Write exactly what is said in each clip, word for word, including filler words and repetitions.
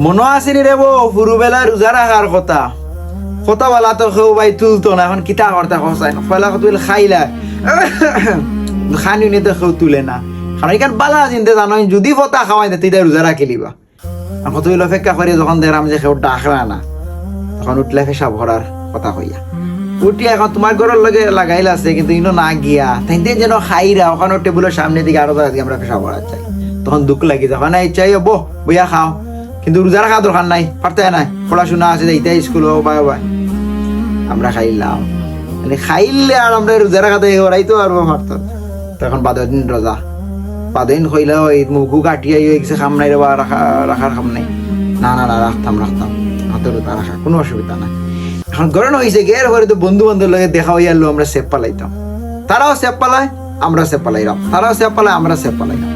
মনো আছে নি রে বো, হুরুবেলা রোজা রাখার কথা? কথা বলা তো কেউ ভাই তুলতো না, এখন কিতা করতা কও চাইন? পয়লা কথা অইল খাইলা, খানি নি তো কেউ তুলে না। কারণ ইখান বালা চিন্তা জানো, যদি ফতা খাওয়াই দিতে, ইটা রোজা রাখিলিবা। আর কত অইল অপেক্ষা করি, যখন দেখলাম যে কেউ ডাকরা না, তখন উঠিয়া পেশাব করার কথা কইয়া উঠিয়া এখন তুমার ঘরর লগে লাগাইল আছে, কিন্তু ইনো না গিয়া তাইন যেন খাইরা, ওখানো টেবুলর সামনে দিকে আরো জাগা দিকে আমরা পেশাব করার চাই। তখন দুখ লাগি, যখন এই চাই, বো, বইয়া খাও, কিন্তু রোজা রাখা দরকার নাই, পারতে নাই, পড়াশোনা আছে, যাইতে স্কুল, ও বাই বাই। আমরা খাইলাম, মানে খাইলে আর আমরা রোজা রাখাতে ওরাই তো আর পারতো না। তো এখন বাদর দিন রোজা, বাদর দিন কইলা, ওই মুখু কাটিয়া হয়ে গেছে, খাম নাই রে বা, রাখা, রাখার খাম নাই। না, না, না, রাখতাম, রাখতাম, হাতে রোজা রাখা, কোনো অসুবিধা নাই। এখন গরম হয়েছে, গের পরে তো বন্ধু বান্ধব লগে দেখা হইয়া আলো, আমরা সেপ পালাইতাম, তারাও সেপ পালায়, আমরা সেপ পালাইলাম, তারাও সেপ পালায়, আমরা সেপ পালাইলাম।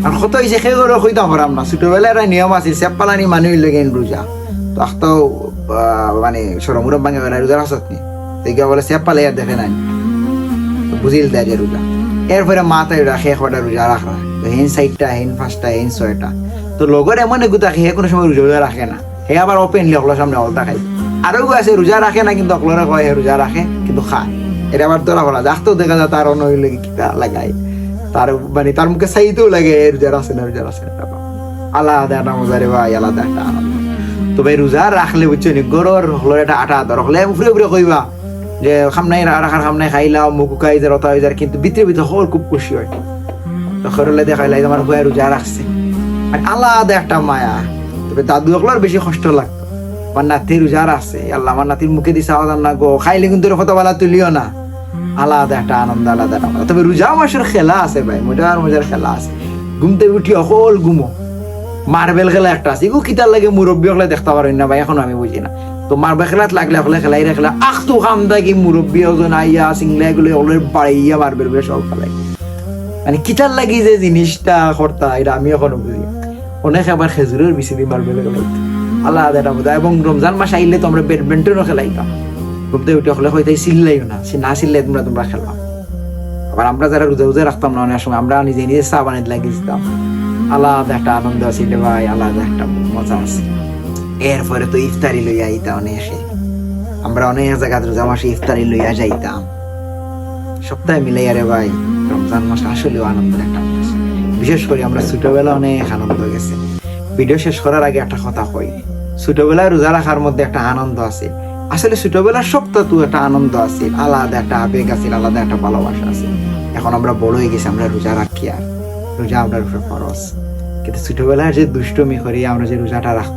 আর কত হয়েছে, কেউ করে কইতাম পারাম না। ছোটবেলায় একটা নিয়ম আছে, সেপ পালানি মানে হইল গিয়ে রোজা। তো আখতাও, আহ, মানে সরমুরম ভাঙে বেড়ায়, রোজা রাখছত নি? তো কেউ বলে, সেপ পালাই আর দেখে নাই, তো বুঝিল দেয় যে রোজা। এরপরে মাথায় রাখে, কটা রোজা রাখরা, তো হেন চাইরটা, হেন পাঁচটা, হেন ছয়টা। তো লগর এমন এগু থাকে, হে কোনো সময় রোজা রোজা রাখে না, হে আবার ওপেনলি হকলর সামনে হকলতা খাই। আরো এগু আছে, রোজা রাখে না, কিন্তু হকলরে কয় হে রোজা রাখে, কিন্তু খায়। এটা আবার ধরা পড়া, দেখতেও দেখা যায় তার অন্য হইলে কিতা লাগায়, তার মানে তার মুখে চাইতেও লাগে, হে রোজা রাখছে না, রোজা রাখছে না। আলাদা একটা মজা রে ভাই, আলাদা একটা আনন্দ। তো ভাই, রোজা রাখলে বুঝছো নি, ঘরর হকলর একটা আটা আদর, হকলে উপরে উপরে কইবা যে খাম নাই, রা-, রাখার খাম নাই, খাইলাও, মুখ উকাই যার, ওটা হয়ে যার, কিন্তু ভিতরে ভিতরে হকল খুব খুশি হয়। তো হকলরে দেখাইলাই, আমার ভাই রোজা রাখছে, আর আলাদা একটা মায়া। তবে দাদু হকলর বেশি কষ্ট লাগতো, আমার নাতি রোজা রাখছে, আল্লাহ, আমার নাতির মুখে দিছে আওয়াজ না গো, খাইলে কিন্তু ওর কথা বলা তুলিও না। আলাদা একটা আনন্দ, আলাদা একটা মজা। তবে রোজা মাসর খেলা আছে ভাই, মজার মজার খেলা আছে। ঘুমতে উঠি হকল ঘুমো, মার্বেল খেলা একটা আছে, এগু কিতার লাগে মুরব্বী হকলে দেখতা পারইন না ভাই, এখনো আমি বুঝি না। তো মার্বেল খেলাত লাগলে হকলে খেলাই রাখলে, আখ তো খাম থাকি মুরব্বী ওজন আইয়া, সিংলা এগুলো হকলর বাড়াইয়া মার্বেল গুলো সব খেলাই। মানে কিতার লাগি যে জিনিসটা করতা, এটা আমি এখনো বুঝি না। অনেকে আবার খেজুরর বিচি দি মার্বেল খেলাইতা, আলাদা একটা মজা। এবং রমজান মাস আইলে তো আমরা ব্যাডমিন্টনও খেলাইতাম। ঘুমতে উঠি হকলে কইতাই, চিল্লাইও না, সে না চিল্লাই তোমরা, তোমরা খেলাও। আবার আমরা যারা রোজা রোজা রাখতাম না, অনেক সময় আমরা নিজে নিজে চা বানাইতে লাগি দিতাম। আলাদা একটা আনন্দ আছে রে ভাই, আলাদা একটা মজা আছে। এরপরে তো ইফতারি লইয়া আইতা অনেকে, আমরা অনেক জায়গাত রোজা মাসে ইফতারি লইয়া যাইতাম। সপ্তাহে মিলাই, আরে ভাই, রমজান মাস আসলেও আনন্দের একটা মাস। বিশেষ করে আমরা ছোটবেলা অনেক আনন্দ গেছে। ভিডিও শেষ করার আগে একটা কথা কই, ছোটবেলায় রোজা রাখার মধ্যে একটা আনন্দ আছে। আসলে ছোটবেলার সবটা তো একটা আনন্দ আছে, আলাদা একটা আবেগ আছে, আলাদা একটা ভালোবাসা আছে। এখন আমরা বড় হয়ে গেছি, আমরা রোজা রাখি, আর রোজা আমরার উপরে ফরজ। কিন্তু ছোটবেলায় যে দুষ্টুমি করি, আমরা যে রোজাটা রাখতাম,